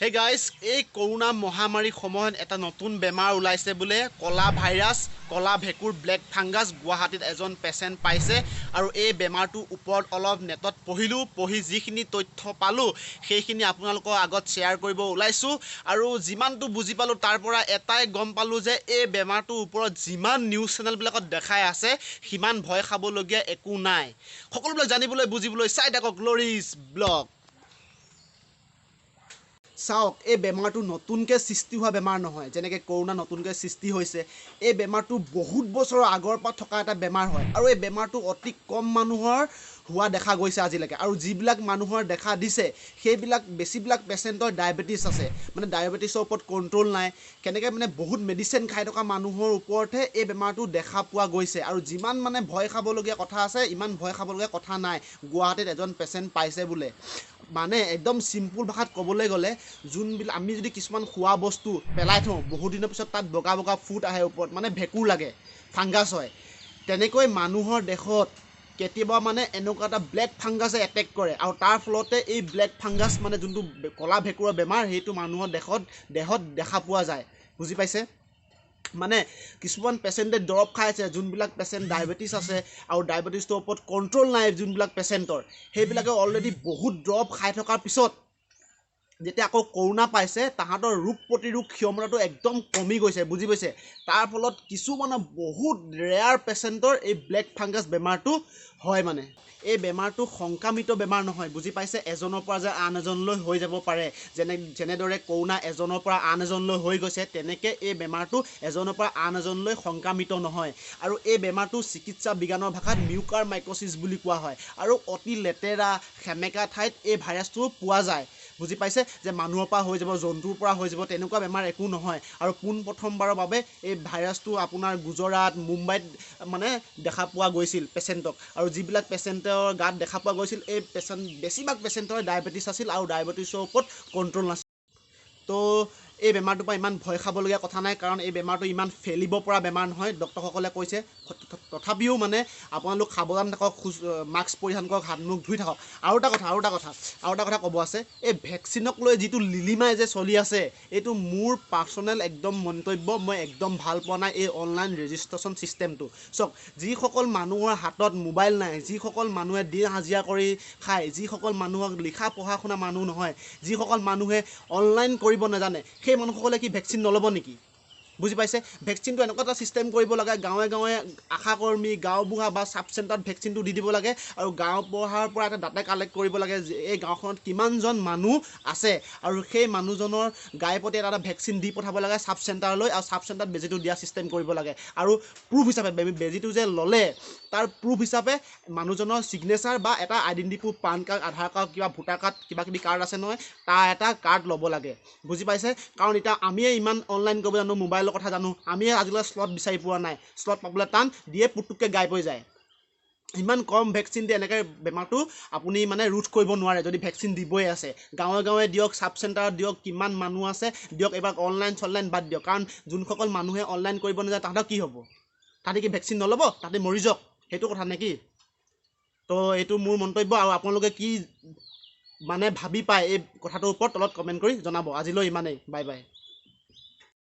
Hey guys, এই corona মহামাৰীৰ সময়ত এটা নতুন বেমাৰ ওলাইছে বোলে, কলা ভাইৰাছ, কলা ভেঁকুৰ, ব্লেক ফাংগাছ। গুৱাহাটীত এজন পেচেণ্ট পাইছে আৰু এই বেমাৰটোৰ ওপৰত অলপ নেটত পঢ়িলোঁ, পঢ়ি যিখিনি তথ্য পালোঁ সেইখিনি আপোনালোকৰ আগত শ্বেয়াৰ কৰিব ওলাইছোঁ। আৰু যিমানটো বুজি পালোঁ তাৰ পৰা এটাই গম পালোঁ যে এই বেমাৰটোৰ ওপৰত যিমান নিউজ চেনেলবিলাকত দেখাই আছে সিমান ভয় খাবলগীয়া একো নাই। সকলোবিলাক জানিবলৈ বুজিবলৈ চাই থাকক লৰিজ ব্লগ। চাওক, এই বেমাৰটো নতুনকৈ সৃষ্টি হোৱা বেমাৰ নহয়, যেনেকৈ কৰোণা নতুনকৈ সৃষ্টি হৈছে। এই বেমাৰটো বহুত বছৰৰ আগৰ পৰা থকা এটা বেমাৰ হয় আৰু এই বেমাৰটো অতি কম মানুহৰ হোৱা দেখা গৈছে আজিলৈকে। আৰু যিবিলাক মানুহৰ দেখা দিছে সেইবিলাক বেছিবিলাক পেচেণ্টৰ ডায়েবেটিছ আছে, মানে ডায়েবেটিছৰ ওপৰত কণ্ট্ৰল নাই, কেনেকৈ মানে বহুত মেডিচিন খাই থকা মানুহৰ ওপৰতহে এই বেমাৰটো দেখা পোৱা গৈছে। আৰু যিমান মানে ভয় খাবলগীয়া কথা আছে ইমান ভয় খাবলগীয়া কথা নাই। গুৱাহাটীত এজন পেচেণ্ট পাইছে বোলে। মানে একদম চিম্পুল ভাষাত ক'বলৈ গ'লে যোনবিলাক আমি যদি কিছুমান খোৱা বস্তু পেলাই থওঁ বহুত দিনৰ পিছত তাত বগা বগা ফুট আহে ওপৰত, মানে ভেঁকুৰ লাগে, ফাংগাছ হয়। তেনেকৈ মানুহৰ দেহত কেতিয়াবা মানে এনেকুৱা এটা ব্লেক ফাংগাছে এটেক কৰে আৰু তাৰ ফলতে এই ব্লেক ফাংগাছ মানে যোনটো কলা ভেঁকুৰৰ বেমাৰ সেইটো মানুহৰ দেহত দেখা পোৱা যায়। বুজি পাইছে? মানে কিছুমান পেচেণ্টে দৰৱ খাই আছে, যোনবিলাক পেচেণ্ট ডায়েবেটিছ আছে আৰু ডায়েবেটিছটোৰ ওপৰত কণ্ট্ৰল নাই যোনবিলাক পেচেণ্টৰ, সেইবিলাকে অলৰেডি বহুত দৰৱ খাই থকাৰ পিছত যেতিয়া আকৌ কৰোণা পাইছে তাহাঁতৰ ৰোগ প্ৰতিৰোধ ক্ষমতাটো একদম কমি গৈছে। বুজি পাইছে? তাৰ ফলত কিছুমানৰ বহুত ৰেয়াৰ পেচেণ্টৰ এই ব্লেক ফাংগাছ বেমাৰটো হয়। মানে এই বেমাৰটো সংক্ৰামিত বেমাৰ নহয়, বুজি পাইছে? এজনৰ পৰা যে আন এজনলৈ হৈ যাব পাৰে, যেনেদৰে কৰোণা এজনৰ পৰা আন এজনলৈ হৈ গৈছে তেনেকৈ এই বেমাৰটো এজনৰ পৰা আন এজনলৈ সংক্ৰামিত নহয়। আৰু এই বেমাৰটো চিকিৎসা বিজ্ঞানৰ ভাষাত মিউকাৰ মাইক'চিছ বুলি কোৱা হয় আৰু অতি লেতেৰা সেমেকা ঠাইত এই ভাইৰাছটো পোৱা যায়। বুজি পাইছে? যে মানুহৰ পৰা হৈ যাব, জন্তুৰ পৰা হৈ যাব, তেনেকুৱা বেমাৰ একো নহয়। আৰু পোনপ্ৰথমবাৰৰ বাবে এই ভাইৰাছটো আপোনাৰ গুজৰাট, মুম্বাইত মানে দেখা পোৱা গৈছিল পেচেণ্টক। আৰু যিবিলাক পেচেণ্টৰ গাত দেখা পোৱা গৈছিল এই বেছিভাগ পেচেণ্টৰ ডায়েবেটিছ আছিল আৰু ডায়েবেটিছৰ ওপৰত কণ্ট্ৰল নাছিল। তো এই বেমাৰটোৰ পৰা ইমান ভয় খাবলগীয়া কথা নাই, কাৰণ এই বেমাৰটো ইমান ফেলিব পৰা বেমাৰ নহয়, ডক্টৰসকলে কৈছে। তথাপিও মানে আপোনালোক সাৱধান থাকক, মাস্ক পৰিধান কৰক, হাত মুখ ধুই থাকক। আৰু এটা কথা ক'ব আছে, এই ভেকচিনক লৈ যিটো লিলিমাই যে চলি আছে এইটো মোৰ পাৰ্চনেল একদম মন্তব্য, মই একদম ভাল পোৱা নাই এই অনলাইন ৰেজিষ্ট্ৰেশ্যন ছিষ্টেমটো। চাওক, যিসকল মানুহৰ হাতত মোবাইল নাই, যিসকল মানুহে দিন হাজিৰা কৰি খায়, যিসকল মানুহক লিখা পঢ়া শুনা মানুহ নহয়, যিসকল মানুহে অনলাইন কৰিব নাজানে, সেই মানুহসকলে কি ভেকচিন নল'ব নেকি? বুজি পাইছে? ভেকচিনটো এনেকুৱা এটা ছিষ্টেম কৰিব লাগে, গাঁৱে গাঁৱে আশাকৰ্মী, গাঁওবুঢ়া বা চাব চেণ্টাৰত ভেকচিনটো দি দিব লাগে আৰু গাঁওবুঢ়াৰ পৰা এটা ডাটা কালেক্ট কৰিব লাগে যে এই গাঁওখনত কিমানজন মানুহ আছে আৰু সেই মানুহজনৰ গায়ে প্ৰতি এটা এটা ভেকচিন দি পঠাব লাগে চাব চেণ্টাৰলৈ আৰু চাব চেণ্টাৰত বেজীটো দিয়া ছিষ্টেম কৰিব লাগে। আৰু প্ৰুফ হিচাপে বেজীটো যে ল'লে তাৰ প্ৰুফ হিচাপে মানুহজনৰ ছিগনেচাৰ বা এটা identity proof, PAN card, Aadhaar card, কিবা ভোটাৰ কাৰ্ড, কিবা কিবি কাৰ্ড আছে নহয়, তাৰ এটা কাৰ্ড ল'ব লাগে। বুজি পাইছে? কাৰণ এতিয়া আমিয়ে ইমান অনলাইন কৰিব জানো, মোবাইলৰ কথা জানো, আমিয়ে আজিলৈ শ্লট বিচাৰি পোৱা নাই, শ্লট পাবলৈ টান, দিয়ে পুটুককৈ গায়ব হৈ যায়। ইমান কম ভেকচিন দি এনেকৈ বেমাৰটো আপুনি মানে ৰোধ কৰিব নোৱাৰে। যদি ভেকচিন দিবই আছে গাঁৱে গাঁৱে দিয়ক, চাব চেণ্টাৰত দিয়ক, কিমান মানুহ আছে দিয়ক। এইবাৰ অনলাইন চনলাইন বাদ দিয়ক, কাৰণ যোনসকল মানুহে অনলাইন কৰিব নাজানে তাহাঁতৰ কি হ'ব? তাহাঁতি কি ভেকচিন নল'ব? তাহাঁতি মৰি যাওক, সেইটো কথা নেকি? তো এইটো মোৰ মন্তব্য আৰু আপোনালোকে কি মানে ভাবি পায় এই কথাটোৰ ওপৰত তলত কমেণ্ট কৰি জনাব। আজিলৈ ইমানেই, বাই বাই।